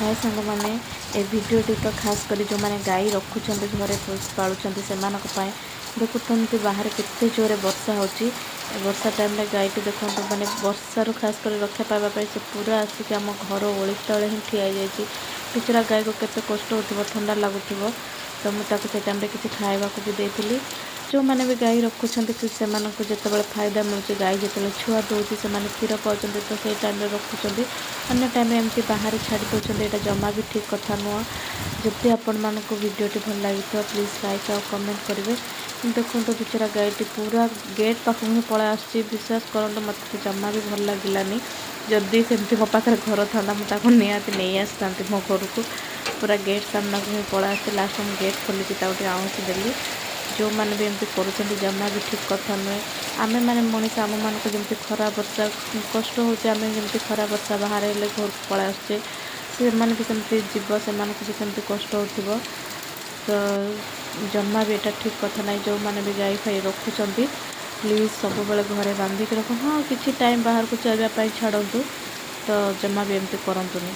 ହାଏ ସାଙ୍ଗମାନେ, ଏ ଭିଡ଼ିଓଟି ତ ଖାସ୍ କରି ଯେଉଁମାନେ ଗାଈ ରଖୁଛନ୍ତି, ଘରେ ପାଳୁଛନ୍ତି, ସେମାନଙ୍କ ପାଇଁ। ଦେଖୁଛନ୍ତି ବାହାରେ କେତେ ଜୋରେ ବର୍ଷା ହେଉଛି। ଏ ବର୍ଷା ଟାଇମ୍ରେ ଗାଈଟି ଦେଖନ୍ତୁ, ମାନେ ବର୍ଷାରୁ ଖାସ୍ କରି ରକ୍ଷା ପାଇବା ପାଇଁ ସେ ପୁରା ଆସିକି ଆମ ଘର ଓଳି ତଳେ ହିଁ ଠିଆ ହେଇଯାଇଛି। ବିଚରା ଗାଈକୁ କେତେ କଷ୍ଟ ହେଉଥିବ, ଥଣ୍ଡା ଲାଗୁଥିବ। ତ ମୁଁ ତାକୁ ସେ ଟାଇମ୍ରେ କିଛି ଖାଇବାକୁ ବି ଦେଇଥିଲି। ଯେଉଁମାନେ ବି ଗାଈ ରଖୁଛନ୍ତି କି ସେମାନଙ୍କୁ ଯେତେବେଳେ ଫାଇଦା ମିଳୁଛି, ଗାଈ ଯେତେବେଳେ ଛୁଆ ଦେଉଛି, ସେମାନେ କ୍ଷୀର ପାଉଛନ୍ତି, ତ ସେଇ ଟାଇମ୍ରେ ରଖୁଛନ୍ତି। ଅନ୍ୟ ଟାଇମ୍ରେ ଏମିତି ବାହାରେ ଛାଡ଼ି ଦେଉଛନ୍ତି। ଏଇଟା ଜମା ବି ଠିକ୍ କଥା ନୁହଁ। ଯଦି ଆପଣମାନଙ୍କୁ ଭିଡ଼ିଓଟି ଭଲ ଲାଗିଥିବ, ପ୍ଲିଜ୍ ଲାଇକ୍ ଆଉ କମେଣ୍ଟ କରିବେ। ଦେଖନ୍ତୁ, ବିଚରା ଗାଈଟି ପୁରା ଗେଟ୍ ପାଖକୁ ହିଁ ପଳେଇ ଆସୁଛି। ବିଶ୍ୱାସ କରନ୍ତୁ, ମୋତେ ତ ଜମା ବି ଭଲ ଲାଗିଲାନି। ଯଦି ସେମିତି ମୋ ପାଖରେ ଘର ଥାନ୍ତା, ମୁଁ ତାକୁ ନିହାତି ନେଇ ଆସିଥାନ୍ତି ମୋ ଘରକୁ। ପୁରା ଗେଟ୍ ସାମ୍ନାକୁ ହିଁ ପଳେଇ ଆସିଛି। ଲାଷ୍ଟ ମୁଁ ଗେଟ୍ ଖୋଲିକି ତାକୁ ଟିକେ ଆଉଁସି ଦେଲି। ଯେଉଁମାନେ ବି ଏମିତି କରୁଛନ୍ତି, ଜମା ବି ଠିକ୍ କଥା ନୁହେଁ। ଆମେମାନେ ମଣିଷ, ଆମମାନଙ୍କୁ ଯେମିତି ଖରା ବର୍ଷା କଷ୍ଟ ହେଉଛି, ଆମେ ଯେମିତି ଖରା ବର୍ଷା ବାହାରେ ହେଲେ ଘରକୁ ପଳେଇ ଆସୁଛେ, ସେମାନେ ବି ସେମିତି ଯିବ, ସେମାନଙ୍କୁ ବି ସେମିତି କଷ୍ଟ ହେଉଥିବ। ତ ଜମା ବି ଏଇଟା ଠିକ୍ କଥା ନାହିଁ। ଯେଉଁମାନେ ବି ଗାଈ ଫାଇ ରଖୁଛନ୍ତି, ପ୍ଲିଜ୍ ସବୁବେଳେ ଘରେ ବାନ୍ଧିକି ରଖନ୍ତୁ। ହଁ, କିଛି ଟାଇମ୍ ବାହାରକୁ ଚରିବା ପାଇଁ ଛାଡ଼ନ୍ତୁ। ତ ଜମା ବି ଏମିତି କରନ୍ତୁନି।